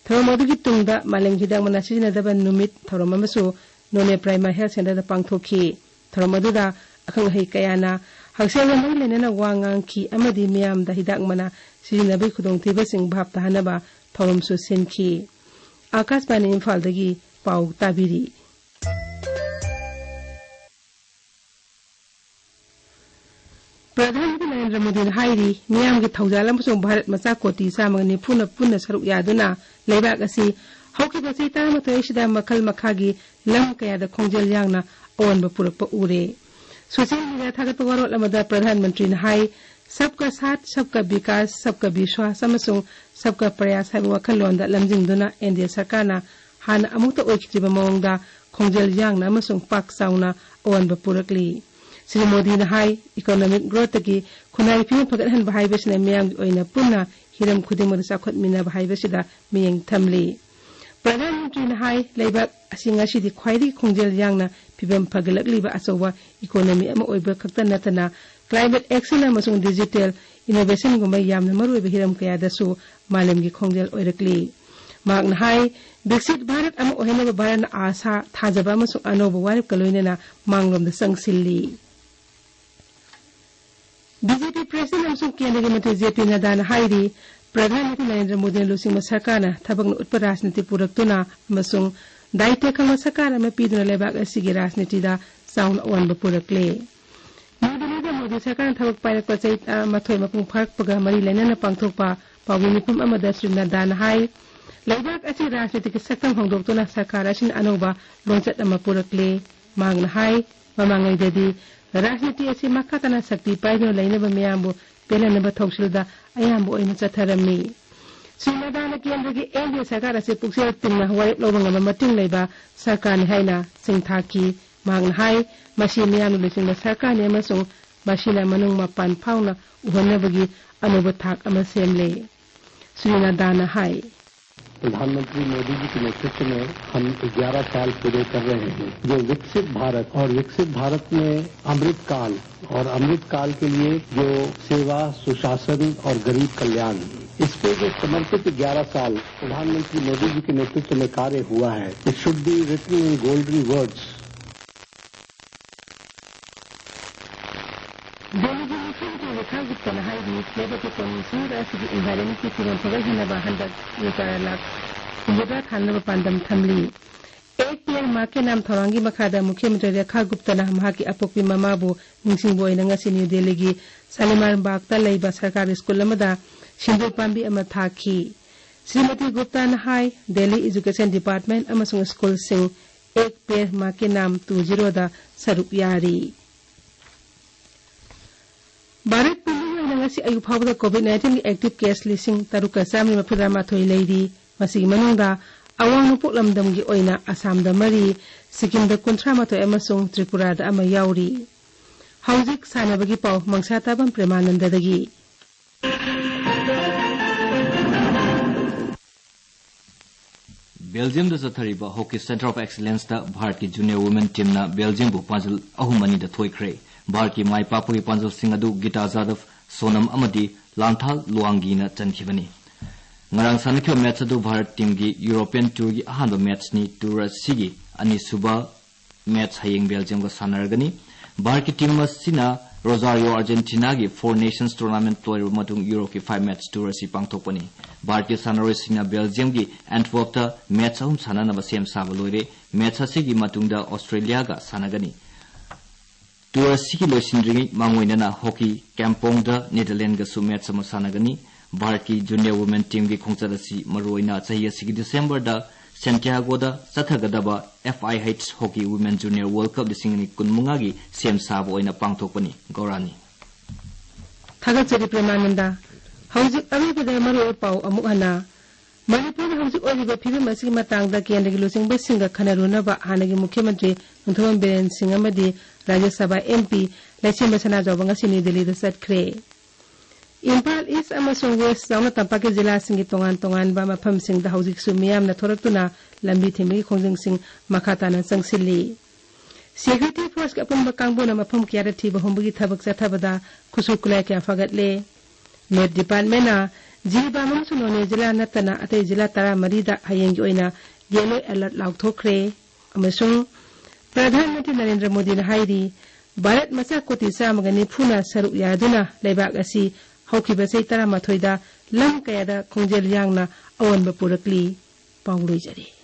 ꯊꯧꯔꯝ ꯑꯗꯨꯒꯤ ꯇꯨꯡꯗ ꯃꯥꯂꯦꯝꯒꯤ ꯍꯤꯗꯥꯛ ꯃꯅꯥ ꯁꯤꯖꯤꯟꯅꯗꯕ ꯅꯨꯃꯤꯠ ꯊꯧꯔꯝ ꯑꯃꯁꯨ ꯅꯣꯅꯦ ꯄ꯭ꯔꯥꯏꯃꯥꯔꯤ ꯍꯦꯜꯊ ꯁꯦꯟꯇꯔꯗ ꯄꯥꯡꯊꯣꯛꯈꯤ꯫ ꯊꯧꯔꯝ ꯑꯗꯨꯗ ꯑꯈꯪ ꯑꯍꯩ ꯀꯌꯥꯅ ꯍꯛꯁꯦꯜꯒ ꯃꯔꯤ ꯂꯩꯅꯅ ꯋꯥ ꯉꯥꯡꯈꯤ ꯑꯃꯗꯤ ꯃꯤꯌꯥꯝꯗ ꯍꯤꯗꯥꯛ ꯃꯅꯥ ꯁꯤꯖꯤꯟꯅꯕꯒꯤ ꯈꯨꯗꯣꯡꯊꯤꯕꯁꯤꯡ ꯚꯥꯞ ꯇꯥꯍꯟꯅꯕ ꯊꯧꯔꯝꯁꯨ ꯁꯤꯟꯈꯤ꯫ ꯑꯥꯀꯥꯁꯕꯥꯅꯤ ꯏꯝꯐꯥꯜꯗꯒꯤ ꯄꯥꯎ ꯇꯥꯕꯤꯔꯤ꯫ ꯄ꯭ꯔꯙꯥꯟ ꯃꯟꯇ꯭ꯔꯤ ꯅꯔꯦꯟꯗ꯭ꯔ ꯃꯣꯗꯤꯅ ꯍꯥꯏꯔꯤ, ꯃꯤꯌꯥꯝꯒꯤ ꯊꯧꯖꯥꯜ ꯑꯃꯁꯨꯡ ꯚꯥꯔꯠ ꯃꯆꯥ ꯀꯣꯇꯤ ꯆꯥꯝꯃꯒ ꯅꯤꯐꯨꯅ ꯄꯨꯟꯅ ꯁꯔꯨꯛ ꯌꯥꯗꯨꯅ ꯂꯩꯕꯥꯛ ꯑꯁꯤ ꯍꯧꯈꯤꯕ ꯆꯍꯤ ꯇꯔꯥꯃꯥꯊꯣꯏ ꯑꯁꯤꯗ ꯃꯈꯜ ꯃꯈꯥꯒꯤ ꯂꯝ ꯀꯌꯥꯗ ꯈꯣꯡꯖꯦꯜ ꯌꯥꯡꯅ ꯑꯑꯣꯟꯕ ꯄꯨꯔꯛꯄ ꯎꯔꯦ꯫ ꯁꯣꯁꯤꯌꯦꯜ ꯃꯤꯗꯤꯌꯥ ꯊꯥꯒꯠꯄ ꯋꯥꯔꯣꯜ ꯑꯃꯗ ꯄ꯭ꯔꯙꯥꯟ ꯃꯟꯇ꯭ꯔꯤꯅ ꯍꯥꯏ, "ꯁꯕꯀꯥ ꯁꯥꯊ, ꯁꯕꯀꯥ ꯕꯤꯀꯥꯁ, ꯁꯕꯀꯥ ꯕꯤꯁ꯭ꯋꯥꯁ ꯑꯃꯁꯨꯡ ꯁꯕꯀꯥ ꯄ꯭ꯔꯌꯥꯁ" ꯍꯥꯏꯕ ꯋꯥꯈꯜꯂꯣꯟꯗ ꯂꯝꯖꯤꯡꯗꯨꯅ ꯑꯦꯟ ꯗꯤ ꯑꯦ ꯁꯔꯀꯥꯔꯅ ꯍꯥꯟꯅ ꯑꯃꯨꯛꯇ ꯑꯣꯏꯈꯤꯗ꯭ꯔꯤꯕ ꯃꯑꯣꯡꯗ ꯈꯣꯡꯖꯦꯜ ꯌꯥꯡꯅ ꯑꯃꯁꯨꯡ ꯄꯥꯛ ꯆꯥꯎꯅ ꯑꯑꯣꯟꯕ ꯄꯨꯔꯛꯂꯤ꯫ ꯁ꯭ꯔꯤ ꯃꯣꯗꯤꯅ ꯍꯥꯏ, ꯏꯀꯣꯅꯣꯃꯤꯛ ꯒ꯭ꯔꯣꯊꯇꯒꯤ ꯈꯨꯟꯅꯥꯏ ꯐꯤꯕꯝ ꯐꯒꯠꯍꯟꯕ ꯍꯥꯏꯕꯁꯤꯅ ꯃꯤꯌꯥꯝꯒꯤ ꯑꯣꯏꯅ ꯄꯨꯟꯅ ꯍꯤꯔꯝ ꯈꯨꯗꯤꯡꯃꯛꯇ ꯆꯥꯎꯈꯠꯃꯤꯟꯅꯕ ꯍꯥꯏꯕꯁꯤꯗ ꯃꯤꯠꯌꯦꯡ ꯊꯝꯂꯤ꯫ ꯄ꯭ꯔꯙꯥꯟ ꯃꯟꯇ꯭ꯔꯤꯅ ꯍꯥꯏ, ꯂꯩꯕꯥꯛ ꯑꯁꯤ ꯉꯁꯤꯗꯤ ꯈ꯭ꯋꯥꯏꯗꯒꯤ ꯈꯣꯡꯖꯦꯜ ꯌꯥꯡꯅ ꯐꯤꯕꯝ ꯐꯒꯠꯂꯛꯂꯤꯕ ꯑꯆꯧꯕ ꯏꯀꯣꯅꯣꯃꯤ ꯑꯃ ꯑꯣꯏꯕ ꯈꯛꯇ ꯅꯠꯇꯅ, climate action ꯑꯃꯁꯨꯡ digital innovationꯒꯨꯝꯕ ꯌꯥꯝꯅ ꯃꯔꯨꯑꯣꯏꯕ ꯍꯤꯔꯝ ꯀꯌꯥꯗꯁꯨ ꯃꯥꯂꯦꯝꯒꯤ ꯈꯣꯡꯖꯦꯜ ꯑꯣꯏꯔꯛꯂꯤ꯫ ꯃꯍꯥꯛꯅ ꯍꯥꯏ, ꯕꯤꯛꯁꯤꯠ ꯚꯥꯔꯠ ꯑꯃ ꯑꯣꯏꯍꯟꯅꯕ ꯚꯥꯔꯠꯅ ꯑꯥꯁꯥ, ꯊꯥꯖꯕ ꯑꯃꯁꯨꯡ ꯑꯅꯧꯕ ꯋꯥꯔꯦꯞꯀ ꯂꯣꯏꯅꯅ ꯃꯥꯡꯂꯣꯝꯗ ꯆꯪꯁꯤꯜꯂꯤ꯫ ꯕꯤ ꯖꯦ ꯄꯤ president ꯑꯃꯁꯨꯡ ꯀꯦꯟꯗ꯭ꯔꯒꯤ ꯃꯟꯇ꯭ꯔꯤ ꯖꯦ ꯄꯤ ꯅꯗꯥꯅ ꯍꯥꯏꯔꯤ, ꯄ꯭ꯔꯙꯥꯟ ꯃꯟꯇ꯭ꯔꯤ ꯅꯔꯦꯟꯗ꯭ꯔ ꯃꯣꯗꯤꯅ ꯂꯨꯆꯤꯡꯕ ꯁꯔꯀꯥꯔꯅ ꯊꯕꯛꯅ ꯎꯠꯄ ꯔꯥꯖꯅꯤꯇꯤ ꯄꯨꯔꯛꯇꯨꯅ ꯑꯃꯁꯨꯡ ꯗꯥꯌꯤꯠꯇ ꯈꯪꯕ ꯁꯔꯀꯥꯔ ꯑꯃ ꯄꯤꯗꯨꯅ ꯂꯩꯕꯥꯛ ꯑꯁꯤꯒꯤ ꯔꯥꯖꯅꯤꯇꯤꯗ ꯆꯥꯎꯅ ꯑꯑꯣꯟꯕ ꯄꯨꯔꯛꯂꯦ꯫ ꯅ꯭ꯌꯨ ꯗꯤꯜꯂꯤꯗ ꯃꯣꯗꯤ ꯁꯔꯀꯥꯔꯅ ꯊꯕꯛ ꯄꯥꯏꯔꯛꯄ ꯆꯍꯤ ꯇꯔꯥꯃꯥꯊꯣꯏ ꯃꯄꯨꯡ ꯐꯥꯔꯛꯄꯒ ꯃꯔꯤ ꯂꯩꯅꯅ ꯄꯥꯡꯊꯣꯛꯄ ꯄꯥꯎꯃꯤ ꯃꯤꯐꯝ ꯑꯃꯗ ꯁ꯭ꯔꯤ ꯅꯗꯥꯅ ꯍꯥꯏ, ꯂꯩꯕꯥꯛ ꯑꯁꯤ ꯔꯥꯖꯅꯤꯇꯤꯒꯤ ꯁꯛꯇꯝ ꯍꯣꯡꯗꯣꯛꯇꯨꯅ ꯁꯔꯀꯥꯔ ꯑꯁꯤꯅ ꯑꯅꯧꯕ ꯂꯣꯟꯆꯠ ꯑꯃ ꯄꯨꯔꯛꯂꯦ꯫ ꯃꯍꯥꯛꯅ ꯍꯥꯏ, ꯃꯃꯥꯡꯉꯩꯗꯗꯤ ꯔꯥꯖꯅꯤꯇꯤ ꯑꯁꯤ ꯃꯈꯥ ꯇꯥꯅ ꯁꯛꯇꯤ ꯄꯥꯏꯗꯨꯅ ꯂꯩꯅꯕ ꯃꯤꯌꯥꯝꯕꯨ ꯄꯦꯜꯍꯟꯅꯕ ꯊꯧꯁꯤꯜꯗ ꯑꯌꯥꯝꯕ ꯑꯣꯏꯅ ꯆꯠꯊꯔꯝꯃꯤ꯫ ꯁ꯭ꯔꯤ ꯅꯗꯥꯅ ꯀꯦꯟꯗ꯭ꯔꯒꯤ ꯑꯦꯟ ꯗꯤ ꯑꯦ ꯁꯔꯀꯥꯔ ꯑꯁꯤ ꯄꯨꯛꯆꯦꯜ ꯇꯤꯡꯅ ꯋꯥꯔꯦꯞ ꯂꯧꯕ ꯉꯝꯕ ꯃꯇꯤꯡ ꯂꯩꯕ ꯁꯔꯀꯥꯔꯅꯤ ꯍꯥꯏꯅ ꯁꯤꯡꯊꯥꯈꯤ꯫ ꯃꯍꯥꯛꯅ ꯍꯥꯏ, ꯃꯁꯤ ꯃꯤꯌꯥꯝꯅ ꯂꯨꯆꯤꯡꯕ ꯁꯔꯀꯥꯔꯅꯤ ꯑꯃꯁꯨꯡ ꯃꯁꯤꯅ ꯃꯅꯨꯡ ꯃꯄꯥꯟ ꯐꯥꯎꯅ ꯎꯍꯟꯅꯕꯒꯤ ꯑꯅꯧꯕ ꯊꯥꯛ ꯑꯃ ꯁꯦꯝꯂꯦ꯫ ꯁ꯭ꯔꯤ ꯅꯗꯥꯅ ꯍꯥꯏ, प्रधानमंत्री मोदी जी के नेतृत्व में हम ग्यारह साल पूरे कर रहे हैं, जो विकसित भारत और विकसित भारत में अमृत काल और अमृत काल के लिए जो सेवा, सुशासन और गरीब कल्याण, इस पे जो समर्पित ग्यारह साल प्रधानमंत्री मोदी जी के नेतृत्व में कार्य हुआ है, it should be written in golden words. ꯗꯦꯜꯂꯤꯒꯤ ꯃꯨꯈ꯭ꯌ ꯃꯟꯇ꯭ꯔꯤ ꯔꯦꯈꯥ ꯒꯨꯞꯇꯅ ꯍꯥꯏꯔꯤ, ꯂꯩꯕꯥꯛꯀꯤ ꯀꯣꯅꯨꯡ ꯁꯍꯔ ꯑꯁꯤꯒꯤ environmentꯀꯤ ꯐꯤꯕꯝ ꯐꯒꯠꯍꯟꯅꯕ ꯍꯟꯗꯛ ꯔꯨꯄꯥ ꯂꯥꯈ ꯍꯨꯝꯐꯨꯇꯔꯥ ꯊꯥꯅꯕ ꯄꯥꯟꯗꯝ ꯊꯝꯂꯤ꯫ ꯑꯦꯛ ꯄꯦꯔ ꯃꯥ ꯀꯦ ꯅꯥꯝ ꯊꯧꯔꯥꯡꯒꯤ ꯃꯈꯥꯗ ꯃꯨꯈ꯭ꯌ ꯃꯟꯇ꯭ꯔꯤ ꯔꯦꯈꯥ ꯒꯨꯞꯇꯅ ꯃꯍꯥꯛꯀꯤ ꯑꯄꯣꯛꯄꯤ ꯃꯃꯥꯕꯨ ꯅꯤꯡꯁꯤꯡꯕ ꯑꯣꯏꯅ ꯉꯁꯤ ꯅ꯭ꯌꯨ ꯗꯦꯜꯂꯤꯒꯤ ꯁꯥꯂꯤꯃꯥꯔ ꯕꯥꯒꯇ ꯂꯩꯕ ꯁꯔꯀꯥꯔꯒꯤ ꯁ꯭ꯀꯨꯜ ꯑꯃꯗ ꯁꯤꯟꯗꯨꯔ ꯄꯥꯝꯕꯤ ꯑꯃ ꯊꯥꯈꯤ꯫ ꯁ꯭ꯔꯤꯃꯇꯤ ꯒꯨꯞꯇꯥꯅ ꯍꯥꯏ, ꯗꯦꯜꯂꯤ Education Department ꯑꯃꯁꯨꯡ ꯁ꯭ꯀꯨꯜꯁꯤꯡ ꯑꯦꯛ ꯄꯦꯔ ꯃꯥ ꯀꯦ ꯅꯥꯝ ꯇꯨ ꯖꯤꯔꯣꯗ ꯁꯔꯨꯛ ꯌꯥꯔꯤ꯫ ꯚꯥꯔꯠ ꯄꯨꯝꯕꯒꯤ ꯑꯣꯏꯅ ꯉꯁꯤ ꯑꯌꯨꯛ ꯐꯥꯎꯕꯗ COVID nineteenꯒꯤ active case ꯂꯤꯁꯤꯡ ꯇꯔꯨꯛꯀ ꯆꯥꯝꯃꯔꯤ ꯃꯔꯤꯐꯨꯇꯔꯥꯃꯥꯊꯣꯏ ꯂꯩꯔꯤ꯫ ꯃꯁꯤꯒꯤ ꯃꯅꯨꯡꯗ ꯑꯋꯥꯡ ꯅꯣꯡꯄꯣꯛ ꯂꯝꯗꯝꯒꯤ ꯑꯣꯏꯅ ꯑꯁꯥꯝꯗ ꯃꯔꯤ, ꯁꯤꯛꯀꯤꯝꯗ ꯀꯨꯟꯊ꯭ꯔꯥꯃꯥꯊꯣꯏ ꯑꯃꯁꯨꯡ ꯇ꯭ꯔꯤꯄꯨꯔꯥꯗ ꯑꯃ ꯌꯥꯎꯔꯤ꯫ ꯍꯧꯖꯤꯛ ꯁꯥꯟꯅꯕꯒꯤ ꯄꯥꯎ ꯃꯪꯁꯥ ꯇꯥꯕꯝ ꯄ꯭ꯔꯦꯃꯥꯅꯟꯗꯗꯒꯤ꯫ ꯕꯦꯜꯖꯤꯌꯝꯗ ꯆꯠꯊꯔꯤꯕ ꯍꯣꯀꯤ ꯁꯦꯟꯇꯔ ꯑꯣꯐ ꯑꯦꯛꯁꯤꯂꯦꯟꯁꯇ ꯚꯥꯔꯠꯀꯤ ꯖꯨꯅꯤꯌꯔ ꯋꯨꯃꯦꯟ ꯇꯤꯝꯅ ꯕꯦꯜꯖꯤꯌꯝꯕꯨ ꯄꯥꯟꯖꯜ ꯑꯍꯨꯝ ꯑꯅꯤꯗ ꯊꯣꯏꯈ꯭ꯔꯦ꯫ ꯚꯥꯔꯠꯀꯤ ꯃꯥꯏ ꯄꯥꯛꯄꯒꯤ ꯄꯥꯟꯖꯜꯁꯤꯡ ꯑꯗꯨ ꯒꯤꯇꯥ ꯖꯥꯗꯕ, ꯁꯣꯅꯝ ꯑꯃꯗꯤ ꯂꯥꯟꯊꯥꯜ ꯂꯨꯋꯥꯡꯒꯤꯅ ꯆꯟꯈꯤꯕꯅꯤ꯫ ꯉꯔꯥꯡ ꯁꯥꯟꯅꯈꯤꯕ ꯃꯦꯠꯆ ꯑꯗꯨ ꯚꯥꯔꯠ ꯇꯤꯝꯒꯤ ꯌꯨꯔꯣꯄꯤꯌꯟ ꯇꯨꯔꯒꯤ ꯑꯍꯥꯟꯕ ꯃꯦꯠꯆꯅꯤ꯫ ꯇꯨꯔ ꯑꯁꯤꯒꯤ ꯑꯅꯤꯁꯨꯕ ꯃꯦꯠꯆ ꯍꯌꯦꯡ ꯕꯦꯜꯖꯤꯌꯝꯒ ꯁꯥꯟꯅꯔꯒꯅꯤ꯫ ꯚꯥꯔꯠꯀꯤ ꯇꯤꯝ ꯑꯁꯤꯅ ꯔꯣꯖꯥꯔꯤꯌꯣ ꯑꯥꯔꯖꯦꯟꯇꯤꯅꯥꯒꯤ ꯐꯣꯔ ꯅꯦꯁꯟꯁ ꯇꯣꯔꯅꯥꯃꯦꯟꯠ ꯂꯣꯏꯔꯕ ꯃꯇꯨꯡ ꯌꯨꯔꯣꯞꯀꯤ ꯐꯥꯏꯚ ꯃꯦꯠꯆ ꯇꯨꯔ ꯑꯁꯤ ꯄꯥꯡꯊꯣꯛꯄꯅꯤ꯫ ꯚꯥꯔꯠꯀꯤ ꯁꯥꯟꯅꯔꯣꯏꯁꯤꯡꯅ ꯕꯦꯜꯖꯤꯌꯝꯒꯤ ꯑꯦꯟꯠꯋꯔꯞꯇ ꯃꯦꯠꯆ ꯑꯍꯨꯝ ꯁꯥꯟꯅꯅꯕ ꯁꯦꯝ ꯁꯥꯕ ꯂꯣꯏꯔꯦ꯫ ꯃꯦꯠꯆ ꯑꯁꯤꯒꯤ ꯃꯇꯨꯡꯗ ꯑꯣꯁꯇ꯭ꯔꯦꯂꯤꯌꯥꯒ ꯁꯥꯟꯅꯒꯅꯤ꯫ ꯇꯨꯔ ꯑꯁꯤꯒꯤ ꯂꯣꯏꯁꯤꯟꯗ꯭ꯔꯤꯉꯩ ꯃꯥꯡꯑꯣꯏꯅꯅ ꯍꯣꯀꯤ ꯀꯦꯝꯄꯣꯡꯗ ꯅꯦꯗꯔꯂꯦꯟꯒꯁꯨ ꯃꯦꯠꯆ ꯑꯃ ꯁꯥꯟꯅꯒꯅꯤ꯫ ꯚꯥꯔꯠꯀꯤ ꯖꯨꯅꯤꯌꯔ ꯋꯨꯃꯦꯟ ꯇꯤꯝꯒꯤ ꯈꯣꯡꯆꯠ ꯑꯁꯤ ꯃꯔꯨꯑꯣꯏꯅ ꯆꯍꯤ ꯑꯁꯤꯒꯤ ꯗꯤꯁꯦꯝꯕꯔꯗ ꯁꯦꯟꯇꯤꯌꯥꯒꯣꯗ ꯆꯠꯊꯒꯗꯕ F I H hockey women junior world cup ꯂꯤꯁꯤꯡ ꯑꯅꯤ ꯀꯨꯟꯃꯉꯥꯒꯤ ꯁꯦꯝ ꯁꯥꯕ ꯑꯣꯏꯅ ꯄꯥꯡꯊꯣꯛꯄꯅꯤ꯫ ꯒꯧꯔꯥꯅꯤ꯫ ꯊꯥꯒꯠꯆꯔꯤ ꯄ꯭ꯔꯦꯃꯥꯅꯟꯗ꯫ ꯍꯧꯖꯤꯛ ꯑꯔꯣꯏꯕꯗ ꯃꯔꯨꯑꯣꯏꯕ ꯄꯥꯎ ꯑꯃꯨꯛ ꯍꯟꯅ꯫ ꯃꯅꯤꯄꯨꯔꯗ ꯍꯧꯖꯤꯛ ꯑꯣꯏꯔꯤꯕ ꯐꯤꯕꯝ ꯑꯁꯤꯒꯤ ꯃꯇꯥꯡꯗ ꯀꯦꯟꯗ꯭ꯔꯒꯤ ꯂꯨꯆꯤꯡꯕꯁꯤꯡꯒ ꯈꯟꯅꯔꯨꯅꯕ ꯍꯥꯟꯅꯒꯤ ꯃꯨꯈ꯭ꯌ ꯃꯟꯇ꯭ꯔꯤ ꯅꯣꯡꯊꯣꯝꯕꯝ ꯕꯤꯔꯦꯟ ꯁꯤꯡ ꯑꯃꯗꯤ ꯔꯥꯖ꯭ꯌ ꯁꯚꯥ ꯑꯦꯝ ꯄꯤ ꯂꯩꯁꯦꯝꯕ ꯁꯅꯥꯖꯥꯎꯕ ꯉꯁꯤ ꯅ꯭ꯌꯨ ꯗꯦꯜꯂꯤꯗ ꯆꯠꯈ꯭ꯔꯦ꯫ ꯏꯝꯐꯥꯜ ꯏꯁ ꯑꯃꯁꯨꯡ ꯋꯦꯁ ꯆꯥꯎꯅ ꯇꯝꯄꯥꯛꯀꯤ ꯖꯤꯂꯥꯁꯤꯡꯒꯤ ꯇꯣꯉꯥꯟ ꯇꯣꯉꯥꯟꯕ ꯃꯐꯝꯁꯤꯡꯗ ꯍꯧꯖꯤꯛꯁꯨ ꯃꯤꯌꯥꯝꯅ ꯊꯣꯔꯛꯇꯨꯅ ꯂꯝꯕꯤ ꯊꯤꯡꯕꯒꯤ ꯈꯣꯡꯖꯪꯁꯤꯡ ꯃꯈꯥ ꯇꯥꯅ ꯆꯪꯁꯤꯜꯂꯤ꯫ ꯁꯦꯀ꯭ꯌꯨꯔꯤꯇꯤ ꯐꯣꯔꯁꯀꯤ ꯑꯄꯨꯟꯕ ꯀꯥꯡꯕꯨꯅ ꯃꯐꯝ ꯀꯌꯥꯗ ꯊꯤꯕ ꯍꯨꯝꯕꯒꯤ ꯊꯕꯛ ꯆꯠꯊꯕꯗ ꯈꯨꯠꯁꯨ ꯈꯨꯠꯂꯥꯏ ꯀꯌꯥ ꯐꯒꯠꯂꯦ꯫ ꯂꯦꯞ ꯗꯤꯄꯥꯔꯠꯃꯦꯟꯅ ꯖꯤꯔꯤꯕꯥꯝ ꯑꯃꯁꯨꯡ ꯅꯣꯅꯦ ꯖꯤꯂꯥ ꯅꯠꯇꯅ ꯑꯇꯩ ꯖꯤꯂꯥ ꯇꯔꯥꯃꯔꯤꯗ ꯍꯌꯦꯡꯒꯤ ꯑꯣꯏꯅ ꯌꯦꯜꯂꯣ ꯑꯦꯂꯔꯠ ꯂꯥꯎꯊꯣꯛꯈ꯭ꯔꯦ꯫ ꯑꯃꯁꯨꯡ ꯄ꯭ꯔꯙꯥꯟ ꯃꯟꯇ꯭ꯔꯤ ꯅꯔꯦꯟꯗ꯭ꯔ ꯃꯣꯗꯤꯅ ꯍꯥꯏꯔꯤ, ꯚꯥꯔꯠ ꯃꯆꯥ ꯀꯣꯇꯤ ꯆꯥꯝꯃꯒ ꯅꯤꯐꯨꯅ ꯁꯔꯨꯛ ꯌꯥꯗꯨꯅ ꯂꯩꯕꯥꯛ ꯑꯁꯤ ꯍꯧꯈꯤꯕ ꯆꯍꯤ ꯇꯔꯥꯃꯥꯊꯣꯏꯗ ꯂꯝ ꯀꯌꯥꯗ ꯈꯣꯡꯖꯦꯜ ꯌꯥꯡꯅ ꯑꯑꯣꯟꯕ ꯄꯨꯔꯛꯂꯤ꯫ ꯄꯥꯎ ꯂꯣꯏꯖꯔꯦ꯫